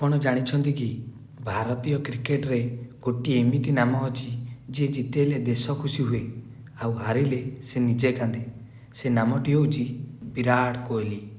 ଆପଣ ଜାଣିଛନ୍ତି କି, ଭାରତୀୟ କ୍ରିକେଟରେ ଗୋଟିଏ ଏମିତି ନାମ ଅଛି, ଯିଏ ଜିତେଇଲେ ଦେଶ ଖୁସି ହୁଏ ଆଉ ହାରିଲେ ସେ ନିଜେ କାନ୍ଦେ। ସେ ନାମଟି ହେଉଛି ବିରାଟ କୋହଲି।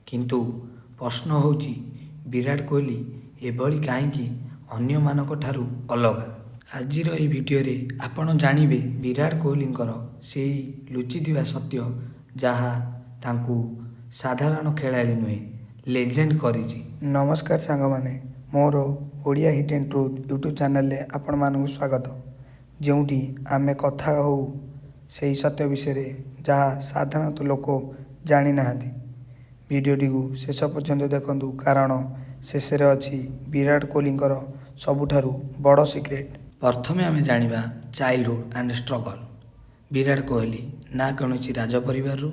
କିନ୍ତୁ ପ୍ରଶ୍ନ ହେଉଛି, ବିରାଟ କୋହଲି ଏଭଳି କାହିଁକି ଅନ୍ୟମାନଙ୍କ ଠାରୁ ଅଲଗା? ଆଜିର ଏହି ଭିଡ଼ିଓରେ ଆପଣ ଜାଣିବେ ବିରାଟ କୋହଲିଙ୍କର ସେଇ ଲୁଚିଥିବା ସତ୍ୟ, ଯାହା ତାଙ୍କୁ ସାଧାରଣ ଖେଳାଳି ନୁହେଁ, ଲେଜେଣ୍ଡ କରିଛି। ନମସ୍କାର ସାଙ୍ଗମାନେ, ମୋର ଓଡ଼ିଆ ହିଡେନ୍ ଟ୍ରୁଥ୍ ୟୁଟ୍ୟୁବ୍ ଚ୍ୟାନେଲରେ ଆପଣମାନଙ୍କୁ ସ୍ୱାଗତ, ଯେଉଁଠି ଆମେ କଥା ହେଉ ସେହି ସତ୍ୟ ବିଷୟରେ, ଯାହା ସାଧାରଣତଃ ଲୋକ ଜାଣିନାହାନ୍ତି। ଭିଡ଼ିଓଟିକୁ ଶେଷ ପର୍ଯ୍ୟନ୍ତ ଦେଖନ୍ତୁ, କାରଣ ଶେଷରେ ଅଛି ବିରାଟ କୋହଲିଙ୍କର ସବୁଠାରୁ ବଡ଼ ସିକ୍ରେଟ୍। ପ୍ରଥମେ ଆମେ ଜାଣିବା childhood and struggle. Virat Kohli ନା କୌଣସି ରାଜ ପରିବାରରୁ,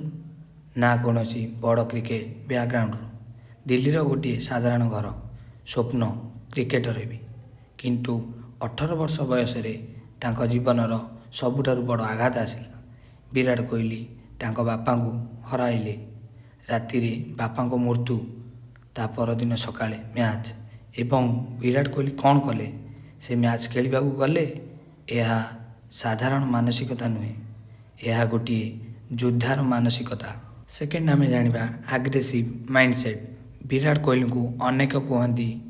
ନା କୌଣସି ବଡ଼ କ୍ରିକେଟ ବ୍ୟାକଗ୍ରାଉଣ୍ଡରୁ। ଦିଲ୍ଲୀର ଗୋଟିଏ ସାଧାରଣ ଘର। ସ୍ୱପ୍ନ କ୍ରିକେଟର ହେବି। କିନ୍ତୁ 18 ବର୍ଷ ବୟସରେ ତାଙ୍କ ଜୀବନର ସବୁଠାରୁ ବଡ଼ ଆଘାତ ଆସିଲା। ବିରାଟ କୋହଲି ତାଙ୍କ ବାପାଙ୍କୁ ହରାଇଲେ। ରାତିରେ ବାପାଙ୍କ ମୃତ୍ୟୁ, ତା ପରଦିନ ସକାଳେ ମ୍ୟାଚ୍। ଏବଂ ବିରାଟ କୋହଲି କ'ଣ କଲେ? ସେ ମ୍ୟାଚ୍ ଖେଳିବାକୁ ଗଲେ। ଏହା ସାଧାରଣ ମାନସିକତା ନୁହେଁ, ଏହା ଗୋଟିଏ ଯୋଦ୍ଧାର ମାନସିକତା। ସେକେଣ୍ଡ, ଆମେ ଜାଣିବା ଆଗ୍ରେସିଭ୍ ମାଇଣ୍ଡସେଟ୍। ବିରାଟ କୋହଲିଙ୍କୁ ଅନେକ କୁହନ୍ତି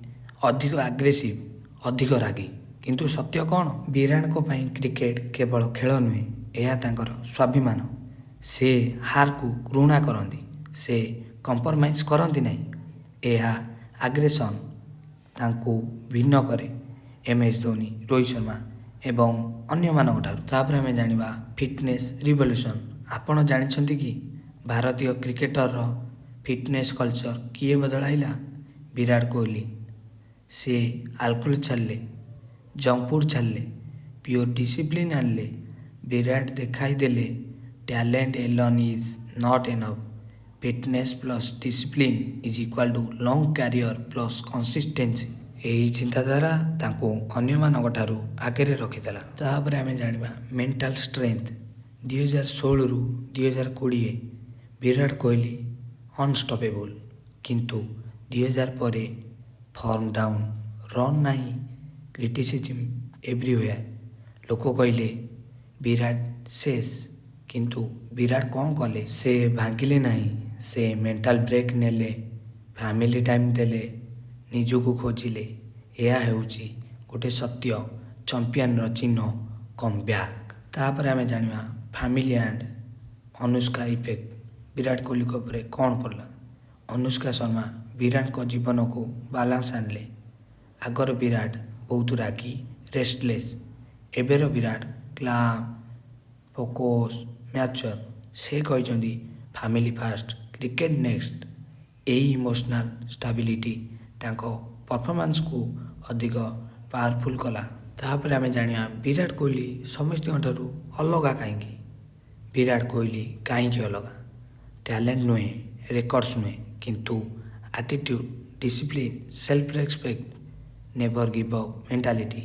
ଅଧିକ ଆଗ୍ରେସିଭ୍, ଅଧିକ ରାଗି। କିନ୍ତୁ ସତ୍ୟ କ'ଣ? ବିରାଟଙ୍କ ପାଇଁ କ୍ରିକେଟ କେବଳ ଖେଳ ନୁହେଁ, ଏହା ତାଙ୍କର ସ୍ୱାଭିମାନ। ସେ ହାରକୁ ଘୃଣା କରନ୍ତି। ସେ କମ୍ପ୍ରମାଇଜ୍ କରନ୍ତି ନାହିଁ। ଏହା ଆଗ୍ରେସନ୍ ତାଙ୍କୁ ଭିନ୍ନ କରେ ଏମ୍ ଏସ୍ ଧୋନି, ରୋହିତ ଶର୍ମା ଏବଂ ଅନ୍ୟମାନଙ୍କ ଠାରୁ। ତାପରେ ଆମେ ଜାଣିବା ଫିଟନେସ୍ ରିଭଲ୍ୟୁସନ୍। ଆପଣ ଜାଣିଛନ୍ତି କି, ଭାରତୀୟ କ୍ରିକେଟରର ଫିଟନେସ୍ କଲଚର କିଏ ବଦଳାଇଲା? ବିରାଟ କୋହଲି। ସେ ଆଲକୋହଲ ଛାଡ଼ିଲେ, ଜଙ୍କ ଫୁଡ୍ ଛାଡ଼ିଲେ, ପିଓର ଡିସିପ୍ଲିନ୍ ଆଣିଲେ। ବିରାଟ ଦେଖାଇଦେଲେ, talent alone is not enough, fitness plus discipline is equal to long career plus consistency। ଏହି ଚିନ୍ତାଧାରା ତାଙ୍କୁ ଅନ୍ୟମାନଙ୍କ ଠାରୁ ଆଗରେ ରଖିଦେଲା। ତାପରେ ଆମେ ଜାଣିବା ମେଣ୍ଟାଲ ଷ୍ଟ୍ରେନ୍ଥ। 2016ରୁ 2020 ବିରାଟ କୋହଲି ଅନଷ୍ଟପେବୁଲ୍। କିନ୍ତୁ 2000 ପରେ ଫର୍ମ ଡାଉନ୍, ରନ୍ ନାହିଁ, କ୍ରିଟିସିଜିମ୍ ଏଭ୍ରିୱେୟାର। ଲୋକ କହିଲେ, ବିରାଟ ଶେଷ। କିନ୍ତୁ ବିରାଟ କ'ଣ କଲେ? ସେ ଭାଙ୍ଗିଲେ ନାହିଁ। ସେ ମେଣ୍ଟାଲ ବ୍ରେକ୍ ନେଲେ, ଫ୍ୟାମିଲି ଟାଇମ୍ ଦେଲେ, ନିଜକୁ ଖୋଜିଲେ। ଏହା ହେଉଛି ଗୋଟେ ସତ୍ୟ ଚମ୍ପିଆନର ଚିହ୍ନ, କମ୍ ବ୍ୟାକ୍। ତାପରେ ଆମେ ଜାଣିବା ଫ୍ୟାମିଲି ଆଣ୍ଡ ଅନୁଷ୍କା ଇଫେକ୍ଟ। ବିରାଟ କୋହଲିଙ୍କ ଉପରେ କ'ଣ ପଡ଼ିଲା? ଅନୁଷ୍କା ଶର୍ମା ବିରାଟଙ୍କ ଜୀବନକୁ ବାଲାନ୍ସ ଆଣିଲେ। ଆଗର ବିରାଟ ବହୁତ ରାଗି, ରେଷ୍ଟଲେସ୍। ଏବେର ବିରାଟ କାମ୍, ଫୋକସ୍, ମ୍ୟାଚୁଅର୍। ସେ କହିଛନ୍ତି, "family first, cricket next"। ଏହି ଇମୋସନାଲ୍ ଷ୍ଟାବିଲିଟି ତାଙ୍କ ପରଫର୍ମାନ୍ସକୁ ଅଧିକ ପାୱାରଫୁଲ୍ କଲା। ତାପରେ ଆମେ ଜାଣିବା ବିରାଟ କୋହଲି ସମସ୍ତଙ୍କ ଠାରୁ ଅଲଗା କାହିଁକି? ବିରାଟ କୋହଲି କାହିଁକି ଅଲଗା? ଟ୍ୟାଲେଣ୍ଟ ନୁହେଁ, ରେକର୍ଡସ୍ ନୁହେଁ, କିନ୍ତୁ attitude, discipline, self respect, never give up mentality।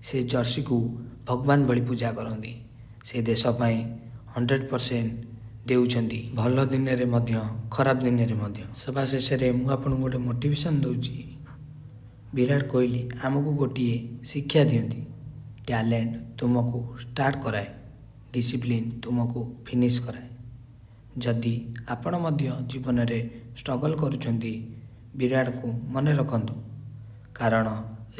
ସେ ଜର୍ସିକୁ ଭଗବାନ ଭଳି ପୂଜା କରନ୍ତି। ସେ ଦେଶ ପାଇଁ 100% ଦେଉଛନ୍ତି, ଭଲ ଦିନରେ ମଧ୍ୟ, ଖରାପ ଦିନରେ ମଧ୍ୟ। ସବା ଶେଷରେ ମୁଁ ଆପଣଙ୍କୁ ଗୋଟେ ମୋଟିଭେସନ୍ ଦେଉଛି। ବିରାଟ କୋହଲି ଆମକୁ ଗୋଟିଏ ଶିକ୍ଷା ଦିଅନ୍ତି, ଟ୍ୟାଲେଣ୍ଟ ତୁମକୁ ଷ୍ଟାର୍ଟ କରାଏ, ଡିସିପ୍ଲିନ୍ ତୁମକୁ ଫିନିଶ୍ କରାଏ। ଯଦି ଆପଣ ମଧ୍ୟ ଜୀବନରେ ଷ୍ଟ୍ରଗଲ୍ କରୁଛନ୍ତି, ବିରାଟଙ୍କୁ ମନେ ରଖନ୍ତୁ, କାରଣ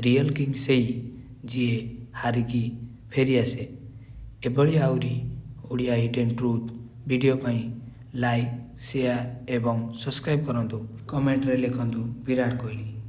ରିଅଲ୍ କିଙ୍ଗ ସେଇ, ଯିଏ ହାରିକି ଫେରିଆସେ। ଏଭଳି ଆହୁରି ଓଡ଼ିଆ ହିଡେନ୍ ଟ୍ରୁଥ୍ ଭିଡ଼ିଓ ପାଇଁ ଲାଇକ୍, ସେୟାର ଏବଂ ସବସ୍କ୍ରାଇବ୍ କରନ୍ତୁ। କମେଣ୍ଟରେ ଲେଖନ୍ତୁ ବିରାଟ କୋହଲି।